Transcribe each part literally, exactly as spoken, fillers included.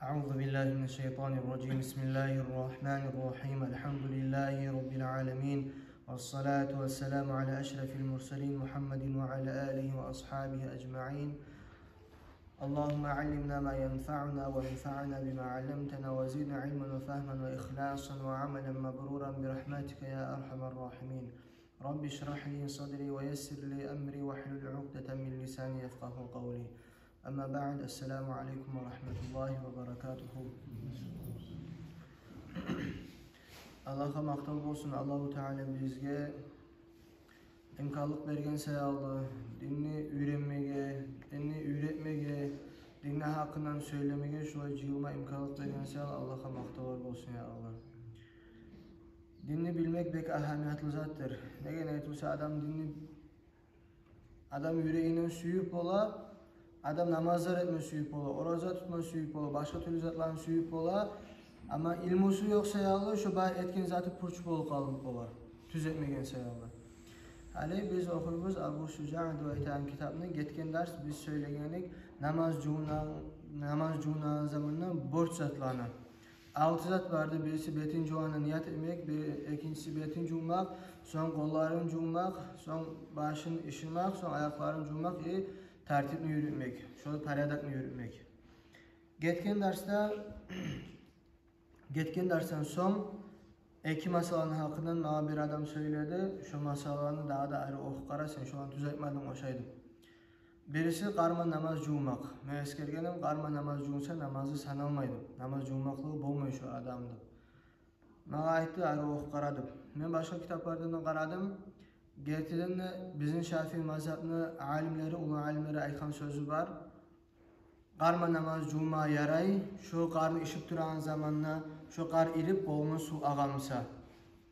أعوذ بالله من الشيطان الرجيم. بسم الله الرحمن الرحيم. الحمد لله رب العالمين. والصلاة والسلام على أشرف المرسلين محمد وعلى آله وأصحابه أجمعين. اللهم علمنا ما ينفعنا وانفعنا بما علمتنا وزدنا علما وفهما وإخلاصا وعملا مبرورا برحمتك يا أرحم الراحمين. رب اشرح لي صدري ويسر لي أمري واحلل عقدة من لساني يفقهوا قولي. أما بعد، السلام عليكم ورحمة الله وبركاته. Аллагьгъа макътав болсун, Аллагьу Таала бизге имканлыкъ берген саялы динни уьйренмеге, динни уьйретмеге, динни гьакъындан сёйлемеге, шулай жыйылма имканлыкъ берген саялы Аллагьгъа макътавлар болсун, я Аллагь. Динни билмек бек агьамиятлы затдыр. Неге не тюгюл де адам динни, адам юрегинден сююп бола, адам намазлар этме сююп бола, ораза тутма сююп бола, башгъа тюрлю затланы сююп бола. Амма илмусу ёкъ саялы, шо бары этген заты пуч болуп къалып бола, тюз этмеген саялы. Гьали биз охуйбуз Абу Шужаъ деп айтагъан китапны. Гетген дарс биз сёйлеген эдик намаз жувуна-, намаз жувунагъан заманда борч затланы. Алты зат барды. Бириси бетин жувагъанда ният этмек, бир-, экинчиси бетин жувмакъ, сонг къолларын жувмакъ, сонг башын ышырмакъ, сонг аякъларын жувмакъ, и тартипни юрютмек, шо порядокну юрютмек. Гетген дарсда, гетген дарсдан сонг эки масъаланы гьакъындан магъа бир адам сёйледи, шо масъаланы дагъы да ари охуп къара, сен шоланы тюз айтмадынг ошай деп. Бириси къарман намаз жувмакъ. Мен эсгергенмен, къарман намаз жувунса, намазы саналмай деп, намаз жувмакълыгъы болмай шо адамны деп. Магъа айтды, ари охуп къара деп. Мен башгъа китаплардан да къарадым. Гертиден де, бизин Шафии мазгьабны алимлери, уллу алимлери айтгъан сёзю бар: къарман намаз жувма ярай, шо къарын ышып турагъан заманда, шо къар ирип, къолуна сув агъа буса.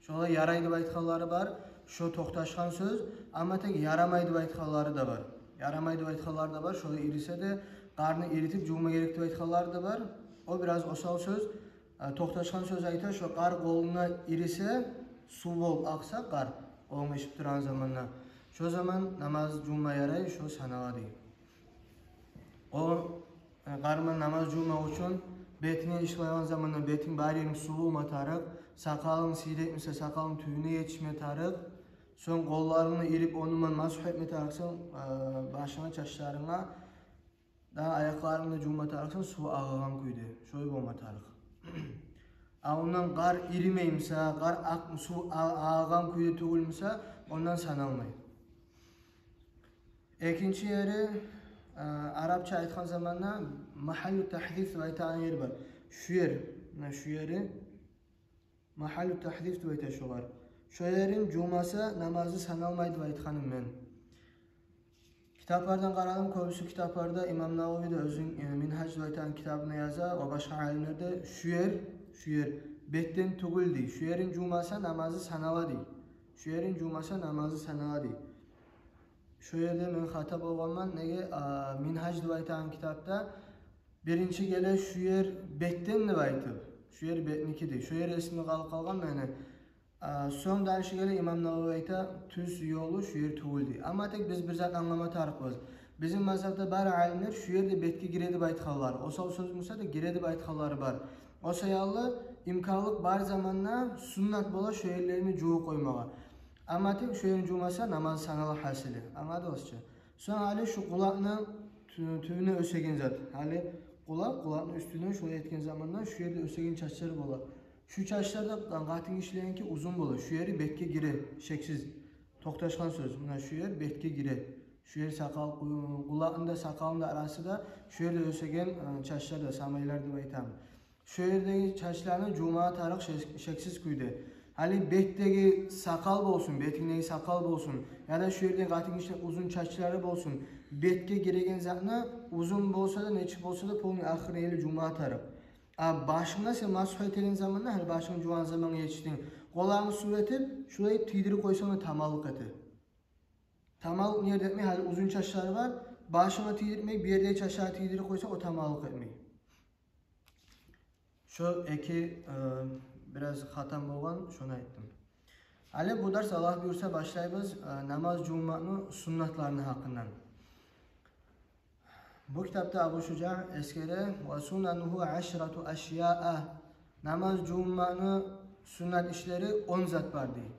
Шолай ярай деп айтгъанлары бар, шо токъташгъан сёз. Амма тек ярамай деп айтгъанлары да бар. Ярамай деп айтгъанлары да бар, шолай ирисе де, къарны иритип жувма герек деп айтгъанлары да бар. О бираз осал сёз. А, токъташгъан сёз айта, шо къар къолуна ирисе, сув болуп акъса къар, къолунг ышып турагъан заманда, шо заман намаз жувма ярай, шо санала дей. О, э, къарман намаз жувмакъ учун бетинге ышламагъан заманда бетинг бары еринг сув болма тарыкъ, сакъалынг сийрек буса, сакъалынг тюбюне етишме тарыкъ, сонг къолларынгны ирип, онуман масгь этме тарыкъсан, э, башынга, чачларынга, дагъы аякъларынгны жувма тарыкъсан сув агъагъан кюйде, шолай болма тарыкъ. А ондан къар иримей буса, къар акъ-, сув а-, агъагъан кюйде тюгюл буса, ондан саналмай. Экинчи ери, э, арапча айтгъан заманда магьаллу тагьдис деп айтагъан ер бар. Шу ер, муна шу ери магьаллу тагьдис деп айта шогъар. Шо ерин жувмаса, намазы саналмай деп айтгъаным мен. Китаплардан къарадым, кёбюсю китапларда, Имам Навави де оьзюню, э, Мингьаж деп айтагъан китабында яза, ва башгъа алимлер де, шу ер, шу ер бетден тюгюл дей. Шу ерин жувмаса, намазы санала дей. Шу ерин жувмаса, намазы санала дей. Шо ерде мен хата болгъанман, неге, а, Мингьаж деп айтагъан китапда биринчи геле шу ер бетден деп айтып, шу ер бетники дей. Шо ер эсимде къалып къалгъан мени. А, сонг дагъы шу геле, Имам Навави айта, тюз ёлу шу ер тюгюл дей. Амма тек биз бир зат англама тарыкъбыз. Бизин мазгьабда бары алимлер шу ерде бетге гире деп айтгъанлар. Осал сёз буса да, гире деп айтгъанлары бар. О саялы имканлыкъ бар заманда суннат бола шо ерлерин жувуп къоймагъа. Амма тек шо ерин жувмаса, намаз санала гьасили. Англадыгъызчы? Сонг гьали шу къулакъны тю-, тюбюне оьсеген зат. Гьали къулакъ, къулакъны уьстюне шолай этген заманда шу ерде оьсеген чачлар бола. Шу чачлар да къатынгишилеринки узун бола. Шу ери бетге гире, шексиз. Токъташгъан сёз. Муна шу ер бетге гире. Шу ер сакъал, къу-, къулакъны да, сакъалны да арасы да, шу ерде оьсеген, э, чачлар да, самайлар деп айтаман. Шо ердеги чачланы жувма тарыкъ шек-, шексиз кюйде. Гьали бетдеги сакъал болсун, бетингдеги сакъал болсун, яда шо ердеги къатынгишини узун чачлары болсун, бетге гиреген затны узун болса да, нечик болса да, полный ахырына ерли жувма тарыкъ. А башынга сен масгь этеген заманда, гьали башынгны жувагъан заманга етишдинг, къолларынгны сув этип, шулай тийдирип къойсанг да таманлыкъ эте. Таманлыкъ не ерде этмей, гьали узун чачлары бар, башынга тийдирмей, бир ердеги чачларына тийдирип къойса, о таманлыкъ этмей. Шо эки, э, бираз хатам болгъан, шону айтдым. Гьали бу дарс, Аллагь буюрса, башлайбыз, э, намаз жувунмакъны суннатларыны гьакъындан. Бу китапда Абу Шужаъ эсгере: «Ва сунанугьу ашрату ашяа». Намаз жувунмакъны суннат ишлери он зат бар дей.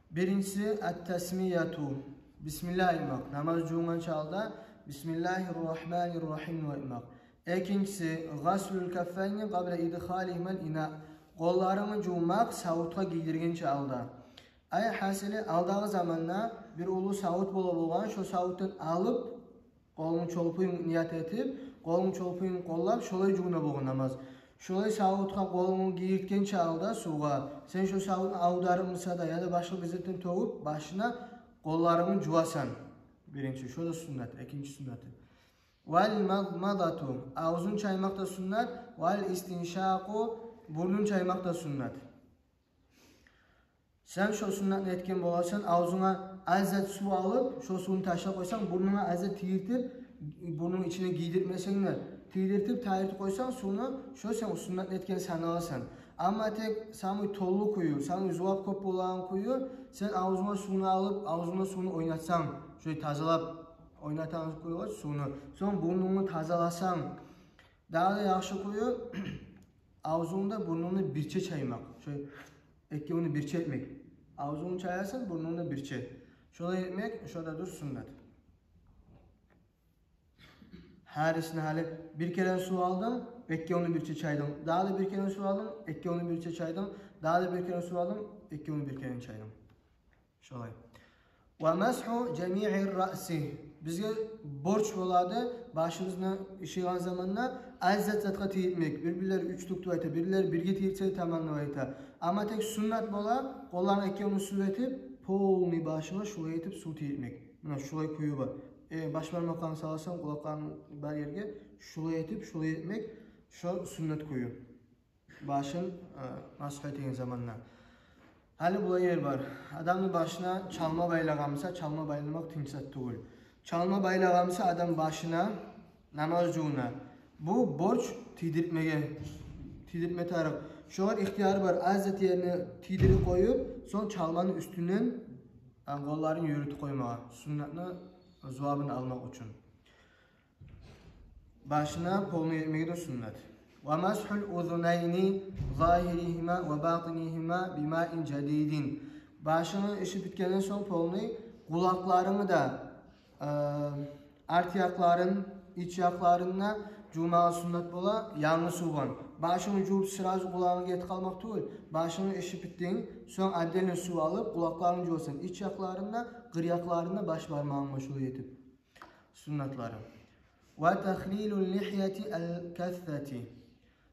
Биринчиси ат-тасмияту, бисмиллагь айтмакъ. Намаз жувунгъанча алда бисмиллагьир рагьманир рагьим айтмакъ. Экинчиси гъаслул каффайни къабла идхалигьимал ина. Къолларынгны жувмакъ савутгъа гийдиргенче алда. Ай гьасили, алдагъы заманда бир уллу савут бола болгъан, шо савутдан алып, къолунгну чолпуюн ният этип, къолунгну чолпуюн къоллап, шолай жувуна болгъан намаз. Шолай савутгъа къолунгну гийиртгенче алда сувгъа, сен шо савутну авдарып буса да, яда башгъа бир затдан тёгюп, башына къолларынгны жувасан. Биринчи, шо да суннат, экинчи суннаты. Вал мадмадату, авзун чаймакъ да суннат, вал истиншакъу, бурнун чаймакъ да суннат. Сен шо суннатны этген боласан, авзунга аз зат сув алып, шо сувну ташлап къойсанг, бурнунга аз зат тийдиртип, бурнунгну ичине гийдиртмесенг де, тийдиртип, тайдыртып къойсанг сувну, шо сен суннатны этген саналасан. Амма тек самый толу кюю, самый зувап кёп болагъан кюю, сен авзунга сувну алып, авзунга сувну ойнатсанг, шолай тазалап, ойнатагъан кюю сувну, сонг бурнунгну тазаласанг, дагъы да яхшы кюю, авзунгда бурнунгну бирче чаймакъ. Шо экевню бирче этмек. Авзунгну чаясан, бурнунгну бирче. Шолай этмек, шо да дюр суннат. Гьарисине гьали бир керен сув алдынг, экевню бирче чайдынг. Дагъы да бир керен сув алдынг, экевню бирче чайдынг. Дагъы да бир керен сув алдынг, экевню бир керен чайдынг. Шолай. Ва масгьу жамиъир раъси. Бизге борч болады башыбызны ышыйгъан заманда аз зат затгъа тийдиртмек. Бир-бирлери уьч тюк деп айта, бирлери бирге тийдиртсе де таман деп айта. Амма тек суннат бола, къолларынгны экевню сув этип, полный башынга шулай этип сув тийдиртмек. Муна шулай кюю бар. Э, баш бармакъларынгны саласан, къулакъларынг бар ерге шулай этип, шулай этмек, шо суннат кюю. Башын, э, масгь этеген заманда. Гьали булай ер бар. Адамны башына чалма байлагъан буса, чалма байламакъ тынч зат тюгюл. Чалма байлагъан буса адам башына намаз жувуна. Бу борч тийдиртмеге, тийдиртме тарыкъ. Шогъар ихтияры бар, аз зат ерине тийдирип къоюп, сонг чалманы уьстюнден, э, къолларын юрютюп къоймагъа. Суннатны зувабын алмакъ учун. Башына полный этмеге де суннат. Ва масгьул узунайни загьиригьима ва батинигьима бимаин жадидин. Башынгны ышып битгенден сонг полный, къулакъларынгны да, э, арт якъларын, ич якъларын да жувмагъа суннат бола янгы сув булан. Башынгны жувуп, сразу къулакъынга гетип къалмакъ тюгюл. Башынгны ышып битдинг, сонг отдельно сув алып, къулакъларынгны жувасан, ич якъларын да, къыр якъларын да, баш бармагъынг булан шулай этип. Суннатлары. Ва тахлилул лихьяти ал кассати.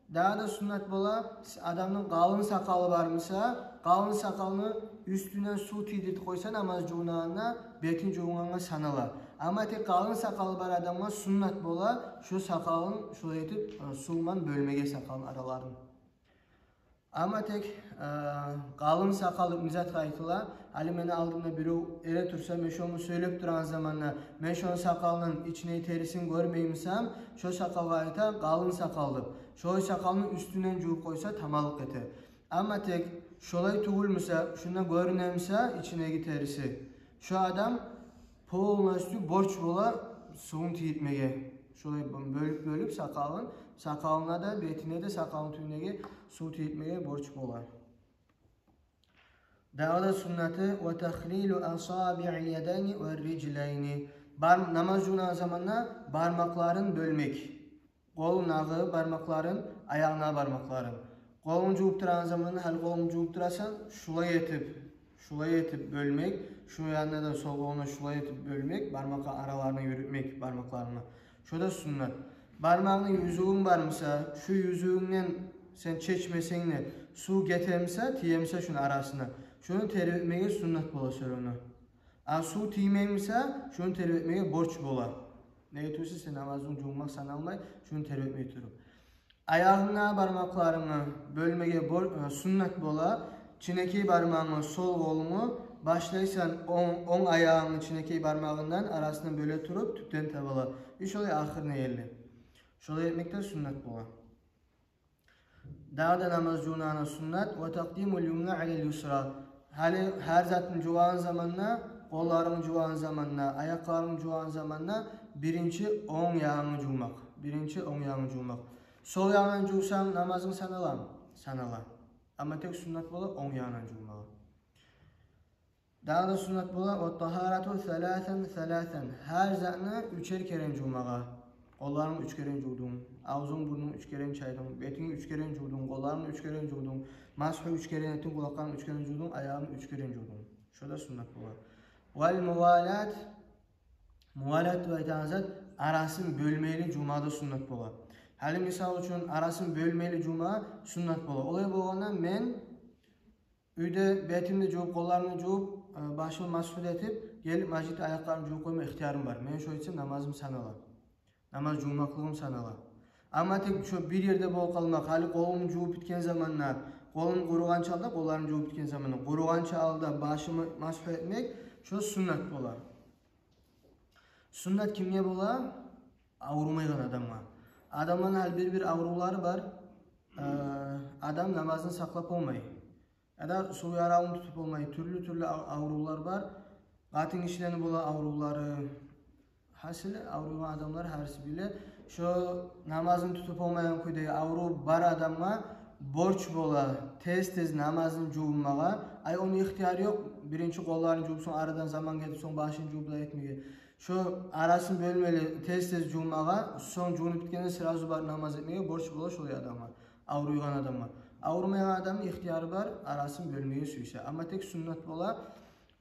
Дагъы да суннат бола, адамны къалын сакъалы бар буса, къалын сакъалны уьстюнден сув тийдиртип къойса, намаз жувунагъанда бетин жувунгъангъа санала. Амма тек къалын сакъалы бар адамгъа суннат бола шо сакъалын шулай этип, э, сув булан бёлмеге сакъалны араларын. Амма тек, э, къалын сакъал деп не затгъа айтыла? Гьали мени алдымда бирев эретурса, мен шону сёйлеп турагъан заманда, мен шону сакъалындан ичиндеги терисин гёрмей бусам, шо сакъалгъа айта къалын сакъал деп. Шолай сакъалны уьстюнден жувуп къойса, таманлыкъ эте. Амма тек шолай тюгюл буса, шунда гёрюне буса ичиндеги териси, шо адам полностью борч бола сувун тийдиртмеге. Шолай бёлюп-бёлюп сакъалын, сакъалына да, бетине де, сакъалын тюбюндеги сув тийдиртмеге борч бола. Дагъы да суннаты: ва тахлилу асабиъил ядайни ва рижлайни. Бар-, намаз жувунагъан заманда бармакъларын бёлмек. Къолундагъы бармакъларын, аягъындагъы бармакъларын. Къолунгну жувуп турагъан заманда, гьали къолунгну жувуп турасан, шулай этип, шулай этип бёлмек, шу янына да, сол къолунгну шулай этип бёлмек, бармакъны араларына юрютмек бармакъларынгны. Шо да суннат. Бармагъынгны юзюгюнг бар буса, шу юзюгюнгден сен чечмесенг де, сув гете буса, тие буса шуну арасына, шуну тербетмеге суннат бола сёревню. А сув тиймей буса, шуну тербетмеге борч бола. Неге тюгюл десе, намазынг жувунмакъ саналмай, шуну тербетмей туруп. Аягъынгны бармакъларынгны бёлмеге бор-, э, суннат бола. Кичинекей бармагъынгны, сол къолунгну, башлайсан онг, онг аягъынгны кичинекей бармагъындан, арасындан бёле туруп, тюпден таба ала. И шолай ахырына ерли. Шолай этмек де суннат бола. Дагъы да намаз жувунагъанда суннат: ва такъдимул юмна алал юсра. Гьали гьар затны жувагъан заманда, къолларынгны жувагъан заманда, аякъларынгны жувагъан заманда, биринчи онг ягъынгны жувмакъ. Биринчи онг ягъынгны жувмакъ. Сол ягъындан жувсанг, намазынг саналамы? Санала. Амма тек суннат бола онг ягъындан жувмагъа. Дагъы да суннат бола: «Ва тагьарату саласан саласан». Гьар затны уьчер керен жувмагъа. Къолларынгны уьч керен жувдунг, авзунг, бурнунг уьч керен чайдынг, бетинг уьч керен жувдунг, къолларынгны уьч керен жувдунг, масгьу уьч керен этдинг, къулакъларынгны уьч керен жувдунг, аягъынгны уьч керен жувдунг. Шо да суннат бола. Вал мувалат. Мувалат деп айтагъан зат арасын бёлмейли жувма да суннат бола. Гьали, мисал учун, арасын бёлмейли жувма суннат бола. Олай болгъанда мен уьйде бетимни жувуп, къолларымны жувуп, э, башымны масгьу этип, гелип межитде аякъларымны жувуп къойма ихтиярым бар. Мен шо этсем, намазым санала. Намаз жувмакълыгъым санала. Амма тек шо бир ерде болуп къалмакъ, гьали къолумну жувуп битген заманда, къолум къуругъанча алда, къолларымны жувуп битген заманда, къуругъанча алда башымны масгьу этмек, шо суннат бола. Суннат кимге бола? Аврумайгъан адамгъа. Адамланы гьали бир-бир аврувлары бар. Э, адам намазын сакълап болмай. Яда сув яравун тутуп болмай, тюрлю-тюрлю ав-, аврувлар бар. Къатын гишилени бола аврувлары. Гьасили, авруйгъан адамлар гьариси биле. Шо намазын тутуп болмайгъан кюйде аврув бар адамгъа борч бола тез-тез намазын жувунмагъа. Ай, ону ихтияры ёкъ биринчи къолларын жувуп, сонг арадан заман гетип, сонг башын жувуп да этмеге. Шо арасын бёлмейли тез-тез жувунмагъа, сонг жувунуп битгенде сразу барып намаз этмеге борч бола шолай адамгъа, авруйгъан адамгъа. Аврумайгъан адамны ихтияры бар, арасын бёлмеге сюйсе. Амма тек суннат бола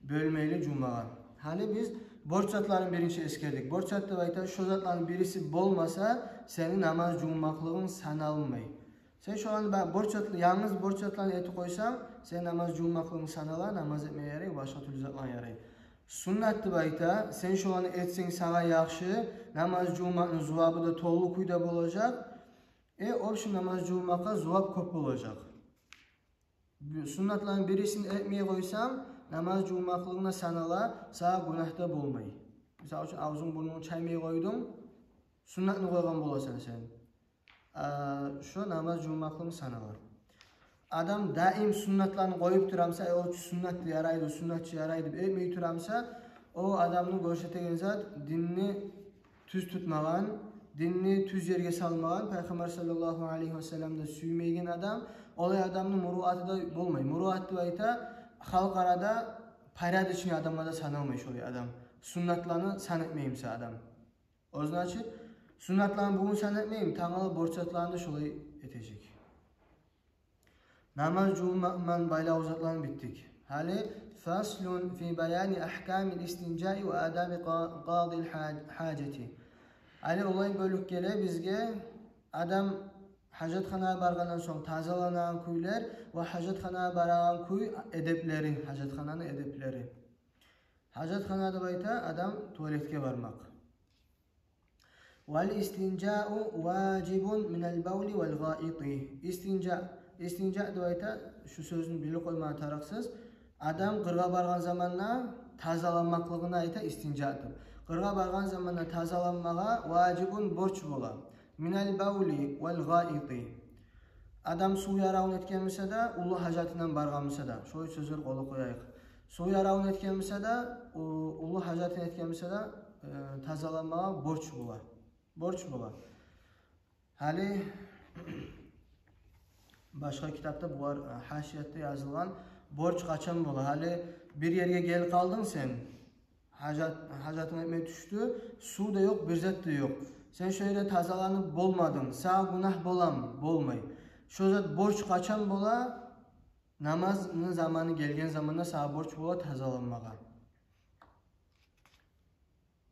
бёлмейли жувунмагъа. Гьали биз борч затланы биринчи эсгердик. Борч зат деп айта, шо затланы бириси болмаса, сени намаз жувунмакълыгъынг саналмай. Сен шоланы ба-, борч зат-, янгыз борч затланы этип къойсанг, сен намаз жувунмакълыгъынг санала, намаз этме ярай, башгъа тюрлю затлар ярай. Суннат деп айта, сен шоланы этсенг, сагъа яхшы, намаз жувунмакъны зувабы да толу кюйде болажакъ. Э, общем, намаз жувунмакъгъа зувап кёп болажакъ. Бу суннатланы бирисин этмей къойсанг, намаз жувунмакълыгъынг да санала, сагъа гюнагь да болмай. Мисал учун, авзунг, бурнунг чаймай къойдунг, суннатны къойгъан боласан сен. А, шо намаз жувунмакълыгъынг санала. Адам даим суннатланы къоюп турамса, э, о чу суннат ярайды, суннат чы ярайды деп этмей турамса, о адамны гёрсетеген зат динни тюз тутмагъан, динни тюз ерге салмагъан, Пайхаммар саллаллагьу алайгьи ва салламны да сюймейген адам, олай адамны муруаты да болмай. Муруат деп айта, халкъ арада порядочный адамгъа да саналмай шолай адам. Суннатланы сан этмей буса адам. О значит, суннатланы бугюн сан этмейми, тангала борч затланы да шолай этежек. Намаз жувунмакъ булан байлавлу затланы битдик. Гьали фаслун фи баяни ахкамил истинжаи ва адаби къа-, къадил хаж-, хажати. Гьали олай бёлюк геле бизге: адам гьажатханагъа баргъандан сонг тазаланагъан кюйлер ва гьажатханагъа барагъан кюй, эдеплери, гьажатхананы эдеплери. Гьажатхана деп айта адам туалетге бармакъ. Вал истинжау важибун минал бавли вал гъаити. Истинжа, истинжа деп айта, шу сёзню билип къоймагъа тарыкъсыз. Адам къыргъа баргъан заманда тазаланмакълыгъына айта истинжа деп. Къыргъа баргъан заманда тазаланмагъа важибун, борч бола. Минал бавли вал гъаити. Адам сув яравун этген буса да, уллу гьажатындан баргъан буса да. Шолай сёзлер къоллап къояйыкъ. Сув яравун этген буса да, у-, уллу гьажатын этген буса да, э, тазаланмагъа борч бола. Борч бола. Гьали башгъа китапда булар, э, гьашиятда язылгъан, борч къачан бола. Гьали бир ерге гелип къалдынг сен, гьажат, гьажатынг этме тюшдю, сув да ёкъ, бир зат да ёкъ. Сен шо ерде тазаланып болмадынг, сагъа гюнагь боламы? Болмай. Шо зат борч къачан бола? Намазны заманы гелген заманда сагъа борч бола тазаланмагъа.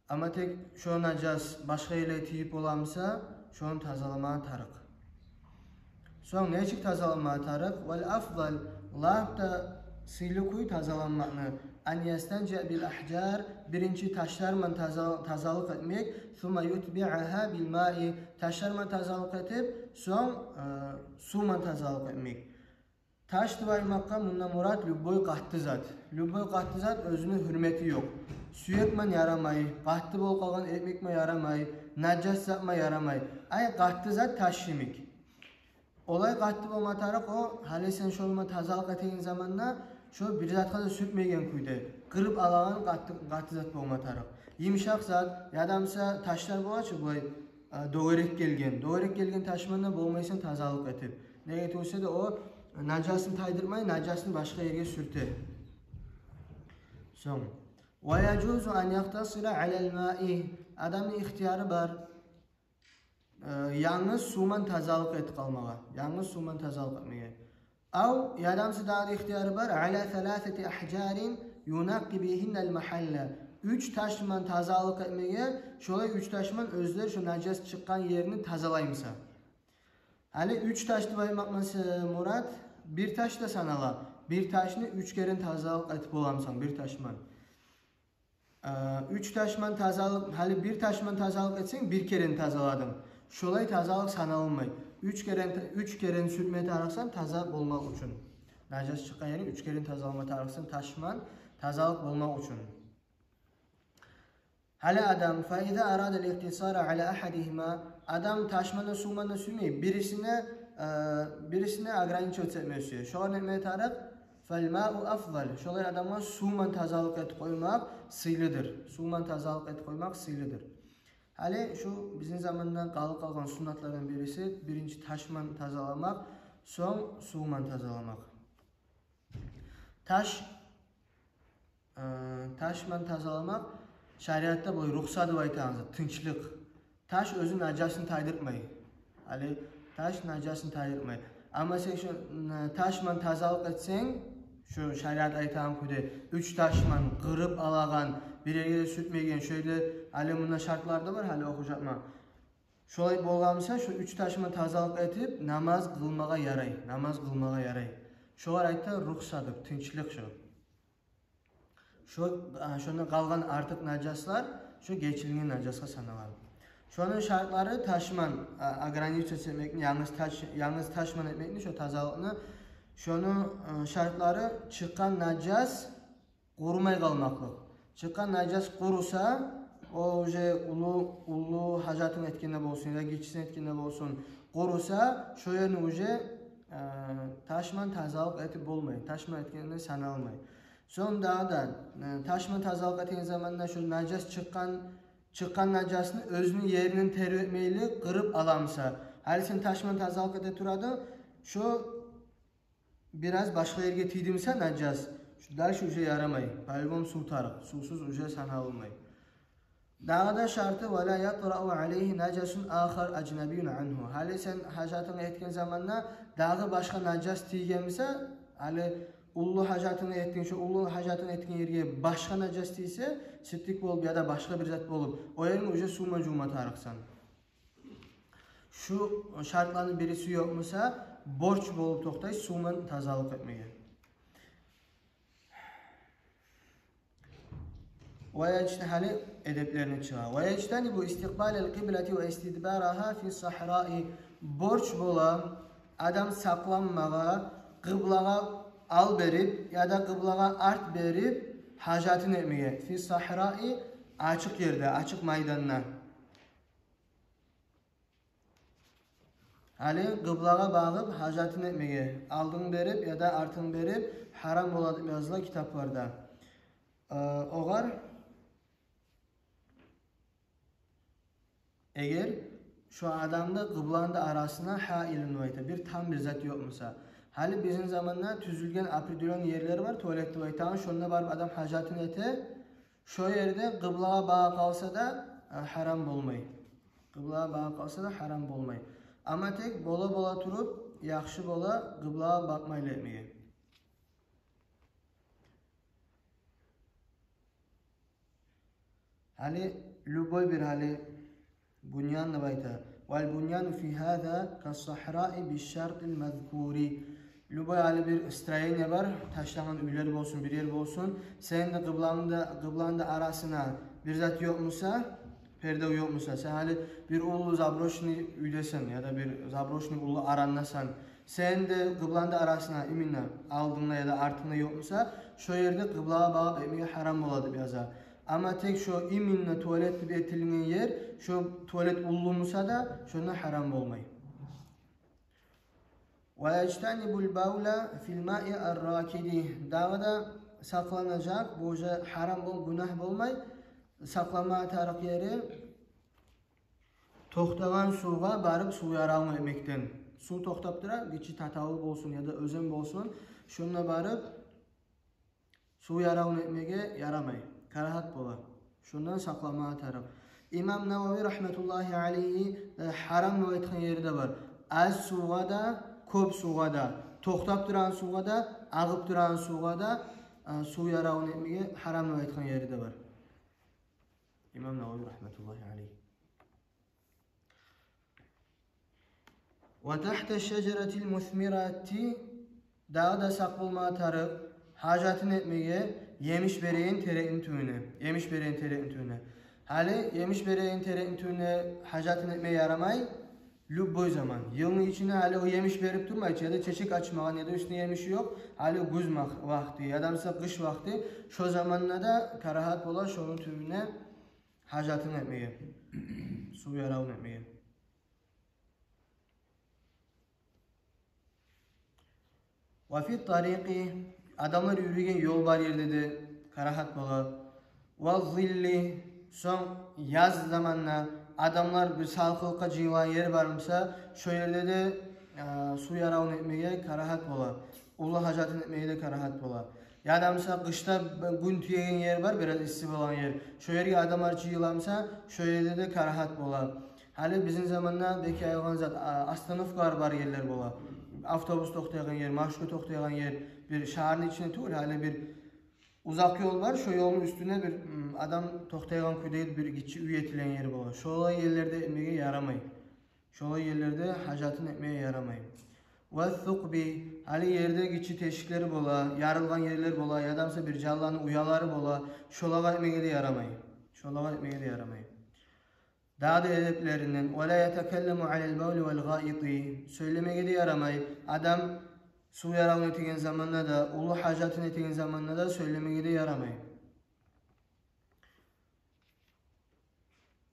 Амма тек шо нажас башгъа ерлеге тийип боламыса, шону тазаламагъа тарыкъ. Сонг нечик тазаланмагъа тарыкъ? Вал афдал, лап да сыйлы кюй тазаланмакъны, ан ястанжиа бил ахжар, биринчи ташлар булан таза-, тазалыкъ этмек, сумма ютбиагьа бил маи, ташлар булан тазалыкъ этип, сонг, э, сув булан тазалыкъ этмек. Таш деп айтмакъгъа мунда мурат любой къатты зат. Любой къатты зат, оьзюню гьюрмети ёкъ. Сюек булан ярамай, къатты болуп къалгъан экмек булан ярамай, нажас зат булан ярамай. Ай, къатты зат таш йимик. Олай къатты болма тарыкъ о, гьали сен шону булан тазалыкъ этеген заманда шо бир затгъа да сюртмейген кюйде, къырып алагъан къатты, къатты зат болма тарыкъ. Йымышакъ зат, ядамса ташлар бола чы булай, э, дёгерек гелген. Дёгерек гелген таш булан да болмайсан тазалыкъ этип. Неге тюгюл де о нажасны тайдырмай, нажасны башгъа ерге сюрте. Сонг. Ва яжузу ан якътасира алал маи. Адамны ихтияры бар, э, янгыз сув булан тазалыкъ этип къалмагъа. Янгыз сув булан тазалыкъ этмеге. Ав, ядамса дагъы да ихтияры бар, ала саласати ахжарин юнакъкъи бигьиннал магьалла. Уьч таш булан тазалыкъ этмеге, шолай уьч таш булан оьзлер шо нажас чыкъгъан ерни тазалаймыса. Гьали уьч таш деп айтмакъ буса, мурат, бир таш да санала. Бир ташны уьч керен тазалыкъ этип боламысан, бир таш булан. Э, уьч таш булан тазалыкъ, гьали бир таш булан тазалыкъ этсенг, бир керен тазаладынг. Шолай тазалыкъ саналмай. Уьч керен, уьч керен сюртме тарыкъсан таза болмакъ учун. Нажас чыкъгъан ерни уьч керен тазалама тарыкъсан таш булан тазалыкъ болмакъ учун. Гьали адам, фа иза арада ал-икътисара ала ахадигьима, адам таш булан да, сув булан да сюймей, бирисине, э, бирисине ограничиваться этме сюе. Шогъар не этме тарыкъ? Фал мау афдал. Шолай адамгъа сув булан тазалыкъ этип къоймакъ сыйлыдыр. Сув булан тазалыкъ этип къоймакъ сыйлыдыр. Гьали шу бизин заманда къалып къалгъан суннатлардан бириси, биринчи таш булан тазаламакъ, сонг сув булан тазаламакъ. Таш, э, таш булан тазаламакъ шариатда бу рухса деп айтагъан зат, тынчлыкъ. Таш оьзю нажасны тайдыртмай. Гьали таш нажасны тайдыртмай. Амма сен шу, м, таш булан тазалыкъ этсенг, шу шариат айтагъан кюйде, уьч таш булан къырып алагъан, бир ерге де сюртмейген, шо ерде, гьали мунда шартлар да бар, гьали охужакъман. Шолай болгъан буса, шу уьч таш булан тазалыкъ этип, намаз къылмагъа ярай, намаз къылмагъа ярай. Шогъар айта рухса деп, тынчлыкъ шо. Шо, а, шондан къалгъан артыкъ нажаслар шо гечилинген нажасгъа санала. Шону шартлары таш булан, а, ограничиваться этмекни, янгыз таш, янгыз таш булан этмекни, шо тазалыкъны, шону, а, шартлары чыкъгъан нажас къурумай къалмакълыкъ. Чыкъгъан нажас къуруса, о уже уллу, уллу гьажатын этгенде болсун, яда гиччисин этгенде болсун, къуруса, шо ерни уже, э, таш булан тазалыкъ этип болмай, таш булан этгенде саналмай. Сонг дагъы да, э, таш булан тазалыкъ этген заманда шо нажас чыкъгъан, чыкъгъан нажасны оьзюню еринден тербетмейли къырып аламыса. Гьали сен таш булан тазалыкъ эте турадынг, шо бираз башгъа ерге тийдимиса нажас, шу дальше уже ярамай. По-любому сув тарыкъ. Сувсуз уже саналмай. Дагъы да шарты, ва ла ятраъу алайгьи нажасун ахар ажнабийюн ангьу. Гьали сен гьажатынгны этген заманда дагъы башгъа нажас тийгенмиса, гьали уллу гьажатынгны этген, шо уллу гьажатынгны этген ерге башгъа нажас тийсе, сиптик болуп яда башгъа бир зат болуп, о ерни уже сув булан жувма тарыкъсан. Шу шартланы бириси ёкъмуса, борч болуп токътай сув булан тазалыкъ этмеге. Ва яжтани-, гьали эдеплерине чыгъа. Ва яжтанибу истикъбалал къиблати ва истидбарагьа фи сагьраи. Борч бола адам сакъланмагъа къыблагъа ал берип яда къыблагъа арт берип гьажатын этмеге. Фи сагьраи, ачыкъ ерде, ачыкъ майданда. Гьали къыблагъа багъып гьажатын этмеге, алдын берип яда артын берип, гьарам бола деп языла китапларда. Э, огъар, эгер шо адамда къыбланы да арасына гьаилун деп айта, бир там бир зат ёкъмуса. Гьали бизин заманда тюзюлген определённый ерлер бар, туалет деп айтагъан, шонда барып адам гьажатын эте, шо ерде къыблагъа багъып къалса да, э, гьарам болмай. Къыблагъа багъып къалса да гьарам болмай. Амма тек бола-бола туруп, яхшы бола къыблагъа бакъмайлы этмеге. Гьали любой бир гьали буньян деп айта. Вал буньяну фи гьаза кас-сагьраи биш-шартил мазкури. Любой гьали бир строение бар, ташлангъан уьйлер болсун, бир ер болсун. Сени де къыбланы да, къыбланы да арасына бир зат ёкъмуса, пердев ёкъмуса, сен гьали бир уллу заброшенный уьйдесен яда бир заброшенный уллу арандасан. Сени де къыбланы да арасына, именно алдынгда яда артынгда ёкъмуса, шо ерде къыблагъа багъып этмеге гьарам бола деп яза. Амма тек шо именно туалет деп этилген ер, шо туалет уллумуса да, шонда гьарам болмай. Ва яжтанибул бавла фил маи ар-ракиди. Дагъы да сакъланажакъ, бу уже гьарам бол-, гюнагь болмай. сакъланма тарыкъ ери токътагъан сувгъа барып сув яравун этмекден. Сув токътап тура, гиччи татавул болсун яда оьзен болсун, шонда барып сув яравун этмеге ярамай, карагьат бола. Шондан сакъланма тарыкъ. Имам Навави рагьматуллагьи алайгьи, э, гьарам деп айтгъан ери де бар. Аз сувгъа да, кёп сувгъа да, токътап турагъан сувгъа да, агъып турагъан сувгъа да, э, сув яравун этмеге гьарам деп айтгъан ери де бар. Имам Навави рагьматуллагьи алайгьи. Ва тахта шажаратил мусмирати, дагъы да сакъ болма тарыкъ гьажатын этмеге емиш береген терекни тюбюне, емиш береген терекни тюбюне. Гьали емиш береген терекни тюбюне гьажатын этме ярамай, любой заман. Йылны ичинде гьали о емиш берип турмай чы, яда чечек ачмагъан, яда уьстюнде емиш ёкъ, гьали гюз мах-, вакъти, яда буса къыш вакъти, шо заманда да карагьат бола шону тюбюне гьажатын этмеге, сув яравун этмеге. Ва фи тарикъи, адамлар юрюйген ёл бар ерде де карагьат бола. Ва зилли, сонг яз заманда адамлар бир салкъынлыкъгъа жыйылагъан ер бар буса, шо ерде де, э, сув яравун этмеге карагьат бола. Уллу гьажатын этмеге де карагьат бола. Яда буса къышда гюн тиеген ер бар, бираз исси болагъан ер. Шо ерге адамлар жыйыла буса, шо ерде де карагьат бола. Гьали бизин заманда бек яйылгъан зат, а, остановкалар бар ерлер бола. Автобус токътайгъан ер, маршрутка токътайгъан ер, бир шагьарны ичинде тюгюл, гьали бир узакъ ёл бар, шо ёлну уьстюнде бир, м, адам токътайгъан кюйде бир гиччи уьй этилген ер бола. Шолай ерлерде этмеге ярамай. Шолай ерлерде гьажатын этмеге ярамай. Ва сукъби, гьали ерде гиччи тешиклер бола, ярылгъан ерлер бола, яда буса бир жанланы уялары бола, шолагъа этмеге де ярамай. Шолагъа этмеге де ярамай. Дагъы да эдеплеринден: ва ла ятакалламу алал бавли вал гъаити. Сёйлемеге де ярамай. Адам сув яравун этеген заманда да, уллу гьажатын этеген заманда да сёйлемеге де ярамай.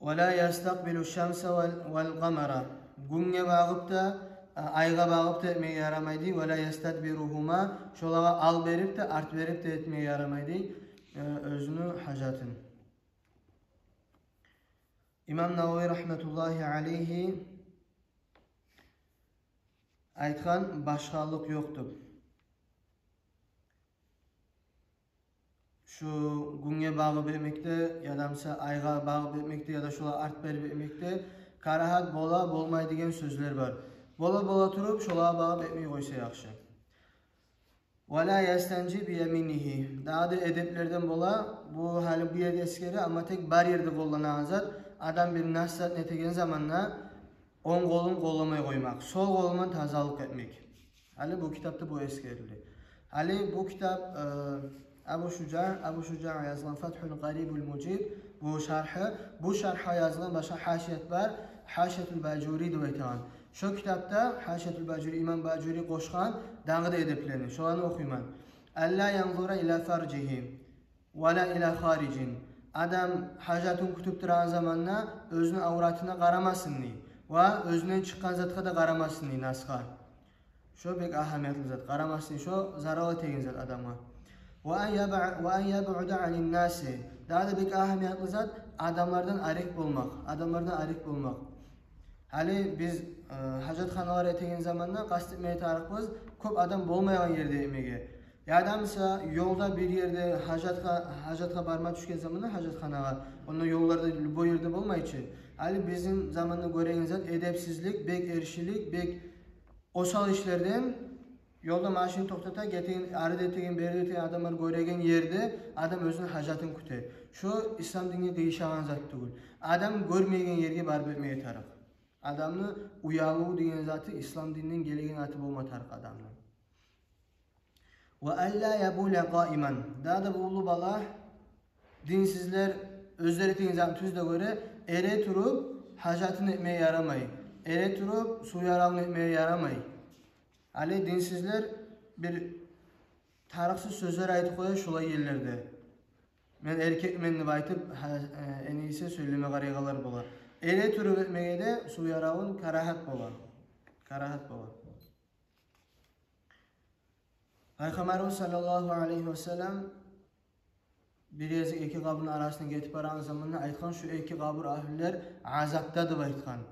Ва ла ястакъбилу шамса вал, вал къамара. Гюнге багъып да, а, айгъа багъып да этмеге ярамай дей. Ва ла ястадбиругьума. Шолагъа ал берип де, арт берип де этмеге ярамай дей, э, оьзюню гьажатын. Имам Навави рагьматуллагьи алайгьи айтгъан, башгъалыкъ ёкъ деп. Шу гюнге багъып этмекде, яда буса айгъа багъып этмекде, яда шолагъа арт берип этмекде карагьат бола, болмай деген сёзлер бар. Бола, бола туруп, шолагъа багъып этмей къойса яхшы. Ва ла ястанжи би яминигьи. Дагъы да эдеплерден бола, бу гьали бу ерде эсгере, амма тек бар ерде къолланагъан зат, адам бир нас затны этеген заманда онг къолун къолламай къоймакъ, сол къолу ман тазалыкъ этмек. Гьали бу китапда бу эсгерилди. Гьали бу китап, э, Абу Шужа, Абу Шужа язгъан Фатгьул Къарибул Мужиб, бу шаргьы, бу шаргьгъа язгъан башгъа гьашият бар, Гьашиятул Бажури деп айтагъан. Шо китапда Гьашиятул Бажури, имам Бажури къошгъан дагъы да эдеплени, шоланы охуйман. Алла янзура ила фаржигьи ва ла ила харижин. Адам гьажатын кютюп турагъан заманда оьзюню авратына къарамасын дей. Ва оьзюнден чыкъгъан затгъа да къарамасын дей, насгъа. Шо бек агьамиятлы зат, къарамасын дей, шо зарал этеген зат адамгъа. Ва ан ябъ-, ва ан ябъуда анин наси. Дагъы да бек агьамиятлы зат, адамлардан арек болмакъ, адамлардан арек болмакъ. Гьали биз, э, гьажатханалар этеген заманда къаст этмеге тарыкъбыз кёп адам болмайгъан ерде этмеге. Яда буса ёлда бир ерде гьажатгъа, гьажатгъа барма тюшген заманда гьажатханагъа, онда ёлларда любой ерде болмай чы. Гьали бизин заманда гёреген зат эдепсизлик, бек эришилик, бек осал ишлерден. Ёлда машин токътата, гетеген, ары да этеген, бери де этеген адамлар гёреген ерде адам оьзюню гьажатын кюте. Шо ислам динге къыйышагъан зат тюгюл. Адам гёрмейген ерге барып этмеге тарыкъ. Адамны уялыву деген заты ислам дининден гелеген заты болма тарыкъ адамны. Ва алла ябула къаиман. Дагъы да бу уллу бала, динсизлер, оьзлери этеген затны тюз де гёре, эретуруп гьажатын этмеге ярамай. Эретуруп сув яравун этмеге ярамай. Гьали динсизлер бир тарыкъсыз сёзлер айтып къоя шолай ерлерде. Мен эркекмен деп айтып, гьа, э, энни эсе сёйлеме къарайгъанлар бола. Эретуруп этмеге де сув яравун карагьат бола. Карагьат бола. Пайхаммарыбыз саллаллагьу алайгьи ва саллам Бир гезик эки къабурну арасына гетип барагъан заманда айтгъан: «Шу эки къабур агьлюлер азапда», – деп айтгъан.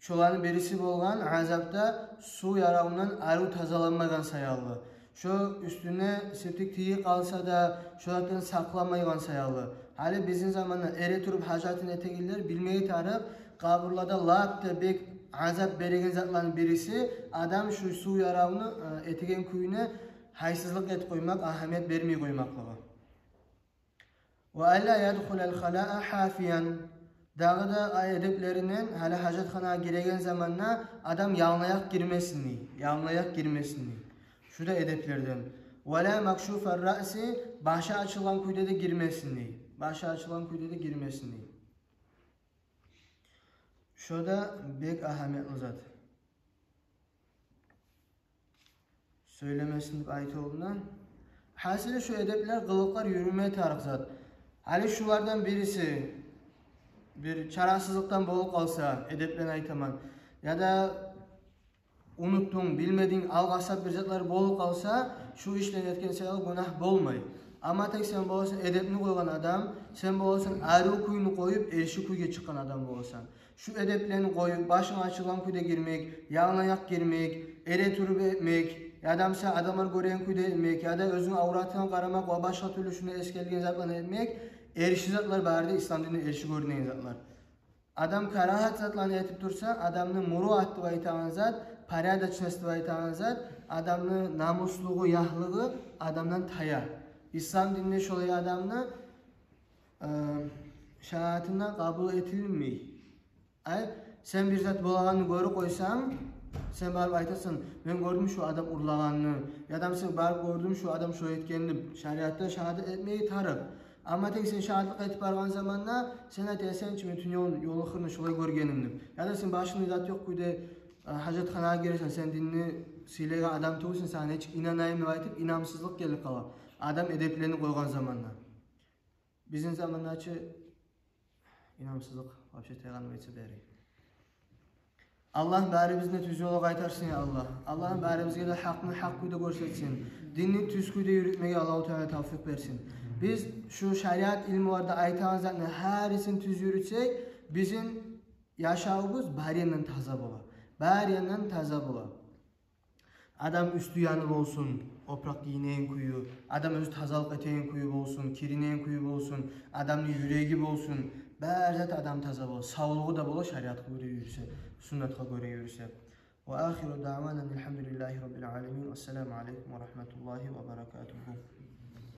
Шоланы бириси болгъан азапда сув яравундан арив тазаланмайгъан саялы. Шо уьстюне сиртик тийип къалса да, шолардан сакъланмайгъан саялы. Гьали бизин заманда эретуруп гьажатын этегенлер билмеге тарыкъ, къабурларда лап да бек азап береген затланы бириси адам шу сув яравну, э, этеген кююне гьайсызлыкъ этип къоймакъ, агьамият бермей къоймакълыгъы. «Ва алла ядхулал халаа хафиян». Дагъы да эдеплеринден, гьали гьажатханагъа гиреген заманда адам ялынаякъ гирмесин дей, ялынаякъ гирмесин дей. Шу да эдеплерден. «Ва ла макшуфар раъси», башы ачылгъан кюйде де гирмесин дей. Башы ачылгъан кюйде де гирмесин дей. Шо да бек агьамиятлы зат. Сёйлемесин деп айтылгъанда. Гьасили, шу эдеплер, къылыкълар юрюме тарыкъ зат. Гьали шулардан бириси бир чарасызлыкъдан болуп къалса, эдеплени айтаман, яда унутдунг, билмединг, алгъасап бир затлар болуп къалса, шу ишлени этген саялы гюнагь болмай. Амма тек сен боласан эдепни къойгъан адам, сен боласан арив кюйню къоюп, эрши кюйге чыкъгъан адам боласан. Шу эдеплени къоюп, башынг ачылгъан кюйде гирмек, ялынаякъ гирмек, эретуруп этмек, яда мисал адамлар гёреген кюйде этмек, яда оьзюнг авратынга къарамакъ ва башгъа тюрлю шунда эсгерилген затланы этмек, эрши затлар бары да ислам динде эрши гёрюнеген затлар. Адам карагьат затланы этип турса, адамны муруат деп айтагъан зат, порядочность деп айтагъан зат, адамны намуслугъу, ягьлыгъы адамдан тая. Ислам динде шолай адамны, э, шагьадатына къабул этилмей. Ай, сен бир зат болагъанны гёрюп къойсанг, сен барып айтасан: «Мен гёрдюм шу адам урлагъанны», яда сен барып: «Гёрдюм шу адам шолай этгенни», – деп. Шариатда шагьадат этмеге тарыкъ. Амма тек сен шагьатлыкъ этип баргъан заманда сен айтасан: «Чи мен тюнегюн ёлну хырны шолай гёргенмен», – деп. Яда сен башынгда зат ёкъ кюйде, э, гьажатханагъа гиресен, сен динни сыйлагъан адам тюгюлсен, сагъа нечик инанайым деп айтып, инамсызлыкъ гелип къала адам эдеплени къойгъан заманда. Бизин заманда чы инамсызлыкъ вообще тайгъан этсе дери. Аллагь барибизни де тюз ёлгъа къайтарсын, я Аллагь. Аллагь барибизге де гьакъны гьакъ кюйде гёрсетсин. Динни тюз кюйде юрютмеге Аллагьу Таала тавфикъ берсин. Биз шу шариат илмуларда айтагъан затны гьарисин тюз юрютсек, бизин яшавубуз бар яндан таза бола. Бар яндан таза бола. Адам уьстю-яны болсун, опуракъ гийинеген кюю, адам оьзю тазалыкъ этеген кюю болсун, киринеген кюю болсун, адамны юреги болсун, бар зат адам таза бола, савлугъу да бола, шариатгъа гёре юрюсе, суннатгъа гёре юрюсе. Ва ахиру даъвана анил гьамдулиллагьи раббил аламин. Ассаламу алейкум ва рагьматуллагьи ва баракатугьу.